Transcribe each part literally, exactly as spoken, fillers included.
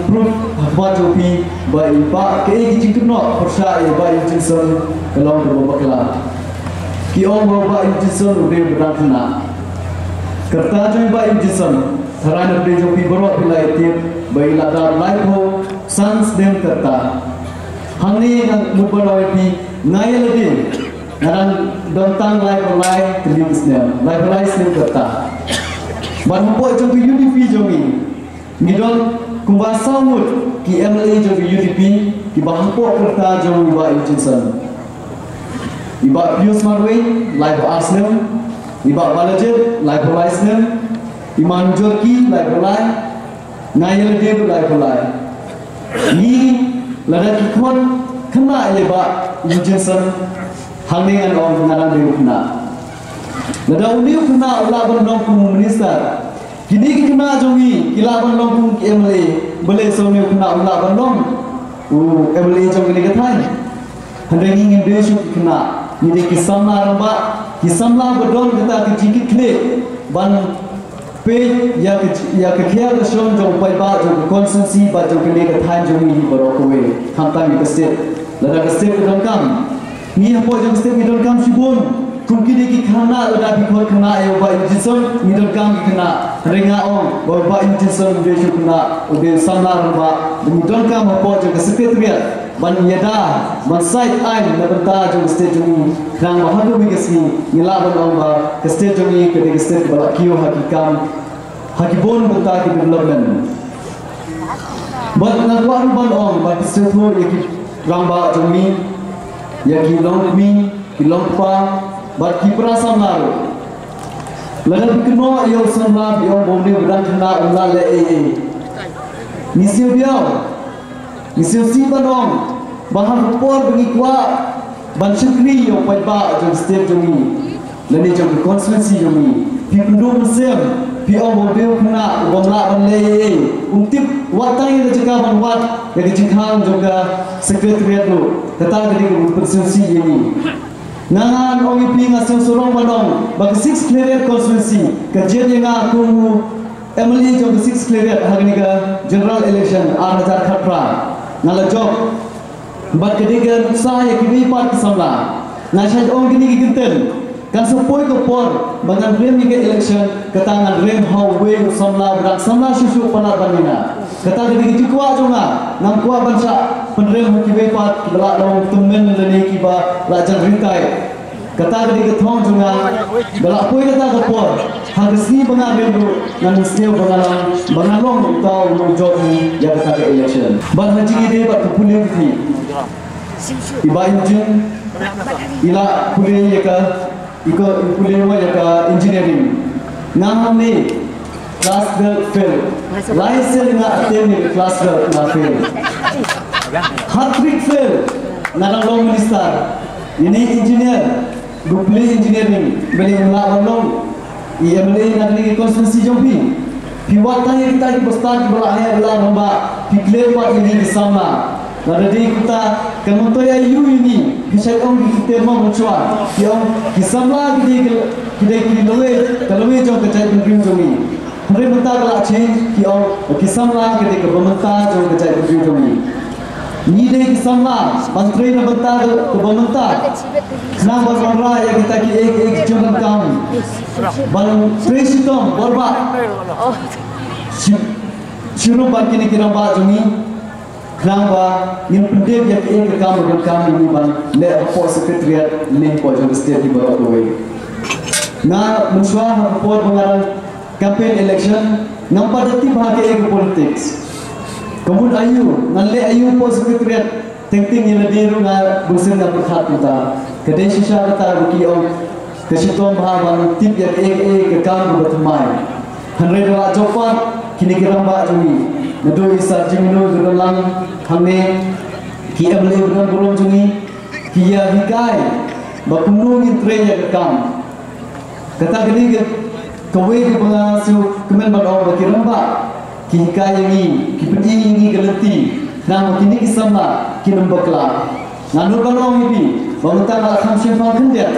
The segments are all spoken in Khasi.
Proof ha khmat jong phi ba i Bah, kaei ki jingkynnoh pyrshah ïa i Bah Eugene Song ka long kaba bakla. Ki ong ba i Bah Eugene Song u dei u dang khynnah. Ka rta jong i Bah Eugene Song, tharai na pdeng jong phi baroh phi la ïa tip ba i la dap laiphew san snem ka rta. Hangne nga mut ban ong ïa phi, nga ïa lade nga dang don tang laiphew lai tylli ki snem, laiphew lai snem ka rta. Bad hapoh jong ka U D P jong ngi, ngi don kumba saw ngut ki M L A jong ka U D P kiba hapoh ka rta jong i Bah Eugene Song. I Bah Pius Marwein laiphew ar snem, i Bah Balajied laiphew lai snem, i Ma Nujorki laiphew lai, nga ïa lade ruh laiphew lai. Ngi lada ki khot khynnah ïa i Bah Eugene Song, hangne ngan ong nga dang dei u khynnah. Lada une u khynnah u lah ban long kum u minister, kine ki khynnah jong ngi ki lah ban long kum ki M L A. Balei sa une u khynnah u lah ban long u M L A jong kane ka thaiñ? Hynrei ngi ngim dei shuh ki khynnah, ngi dei ki samla rangbah, ki samla ba don kata ka jingkitkhlieh ban peit ïa ka, ïa ka khiah ka shong jong u paidbah jong ka constituency bad jong kane ka thaiñ jong ngi baroh kawei, khamtam ïa ka state. Lada ka state ka donkam, ngi hapoh jong ka state ngi donkam shibun. Kum kine ki khynnah, lada phi khot khynnah ïa u Bah Eugene Song, ngi donkam ki khynnah. Hynrei nga ong ba u Bah Eugene Song u dei shuh khynnah, u dei u samla rangbah, ngi donkam hapoh jong ka secretariat ban ïada, ban sait aiñ na bynta jong ka state jong ngi, khnang ba ha kawei ka sngi ngi lah ban ong ba ka state jong ngi ka dei ka state kaba la kiew ha ki kam, ha ki bun bynta ki development. Bad nga kwah ruh ban ong ba ki sngewthuh ïa ki rangbah jong ngi, ïa ki longkmie, ki longkpa bad ki para samla ruh. Lada phi kynnoh ïa u samla phi ong ba une u dang khynnah, um lah leh ei ei. Ngi sngewdiaw, ngi sngewsih ban ong ba ha ka por ba ngi kwah ban shakri ïa u paidbah jong ka state jong ngi lane jong ka constituency jong ngi, phi pynduh mynsiem, phi ong ba u dei u khynnah u bym lah ban leh ei ei, um tip wat tang ïa ka jaka ban wad ïa ka jingkhang jong ka secretariat ruh. Kata ka dei kaba pynsngewsih ïa ngi. Nga ngan ong ïa phi, nga sngewsarong ban ong ba ka Six Khliehriat constituency ka jied ïa nga kum u M L A jong ka Six Khliehriat ha kane ka general election ar hajar khatphra. Nga la jop bad ka dei ka nuksa ïa kiwei pat ki samla. Nga shait ong kine ki kyntien, kan sa poi ka por ba ngan rem ïa ka election, kata ngan rem ha uwei u samla ba dang samla shuh shuh palat ban ïa nga. Kata ka dei ka jingkwah jong nga, ngam kwah ban shah pynrem ha kiwei pat kiba la long tymmen lane kiba la jan retire. Kata ka dei ka thong jong nga, ba la poi kata ka por, ha ka sngi ba nga rem ruh ngan sngew ba nga long, ba nga long uta u nongjop ïa kata ka election. Bad ha jingïadei bad ka pule ka phi, i Bah Eugene i la pule ïa ka, i ka, i pule ïa ka engineering. Nga hangne class twelve fail. Lai sien nga attempt ïa ka class twelve nga fail. Hat trick fail. Nga dang long minister. Ïa ini engineer, u pule engineering, balei ym lah ban long i M L A na kane ka constituency jong phi? Phi wad tang ïa kita ki bastad kiba la heh la rangbah, phi klet pat ïa ngi ki samla. Lada dei kumta, kan myntoi aïu ïa ngi? Phi shait ong ki kyntien mo mynshuwa, phi ong ki samla ki dei ki, ki dei ki lawei, ka lawei jong ka jaitbynriew jong ngi. Hynrei mynta ka la change, ki ong ki samla ki dei kaba mynta jong ka jaitbynriew jong ngi. Ngi dei ki samla ban trei na bynta kaba mynta, khnang ban wanrah ïa kita kiei kiei ki jingdonkam, ban trei shitom bor bah, shi, shirup bad kine ki rangbah jong ngi, khnang ba ngin pyndep ïa kiei kiei ki kam ba donkam ïa ngi ban leh hapoh secretariat ne hapoh jong ka state hi baroh kawei. Nga mynshuwa ha ka por ba nga dang campaign election, ngam pat da tip ha kaei ka politics. Ka mut aïu, ngan leh aïu hapoh secretariat, teng teng ïa lade ruh nga bun sien nga pyrkhat kumta. Ka dei shisha kata ba ki ong, ka shitom bha ban tip ïa kaei kaei ka kam kaba thymmai. Hynrei da la jop pat kine ki rangbah jong ngi, naduh i Sir Jingno Jyrdanlang hangne, ki M L A ba don burom jong ngi, ki ïa hikai ba kumno ngin trei ïa ka kam. Kata ka dei ka, kawei kaba nga sngewkmen ban ong ba ki rangbah ki hikai ïa ngi, ki pyni ïa ngi ka lynti, khnang ba kine ki samla kin ym bakla. Nga nud ban ong ïa phi ba mynta nga la kham shemphang khyndiat,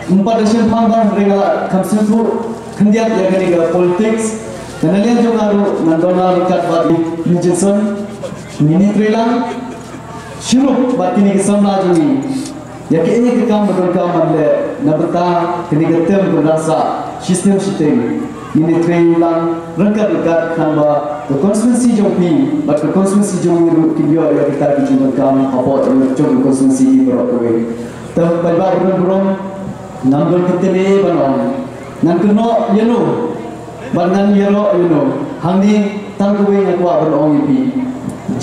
ym pat da shemphang bha, hynrei nga la kham sngewthuh khyndiat ïa kane ka politics. Ka naliang jong nga ruh Ngan don ryngkat bad i Eugene Johnson, ngin ïatreilang shuh bad kine ki samla jong ngi ïa kaei ka kam ba donkam ban leh na bynta kane ka term ba ngi la sah shisnem shiteng. Ngin ïatreilang ryngkat ryngkat khnang ba ka constituency jong phi bad ka constituency jong ngi ruh kin ïoh ïa kita ki jingdonkam hapoh jong ka constituency hi baroh kawei. Te paidbah baroh baroh, ngam don kynthei ban ong, ngan kynnoh ïano bad ngan ïaroh ïano. Hangne tang kawei nga kwah ban ong ïa phi,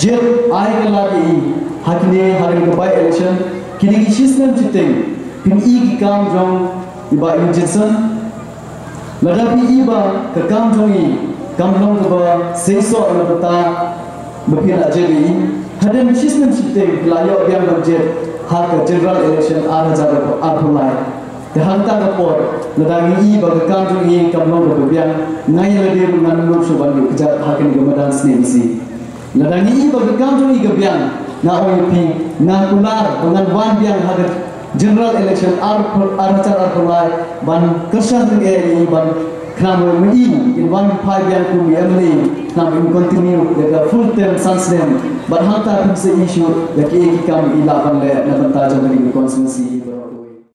jied ai ka lad ïa i ha kine, ha kine ka by election, kine ki shisnem shiteng phin i ki kam jong i Bah Eugene Johnson. Lada phi i ba ka kam jong i kam long kaba seisoh na bynta ba phi la jied ïa i, hadien shisnem shiteng phi la ïoh biang ban jied ha ka general election ar hajar arphew lai. Te hangta ka por, lada ngi i ba ka kam jong i kam long kaba biang, nga ïa lade ruh ngan ym shuh ban ïoh kjat ha kane ka madan snem isi. Lada ngi i ba ka kam jong i ka biang, nga ong ïa phi, nga kular ba ngan wan biang ha ka general election ar, ar hajar arphew lai ban kyrshan ryngeh ïa i ban khnang ba ma i in wan phai biang kum u M L A khnang ba in continue ïa ka full term san snem. Bad hangta phin sa i shuh ïa kiei ki kam i lah ban leh na bynta jong ka constituency.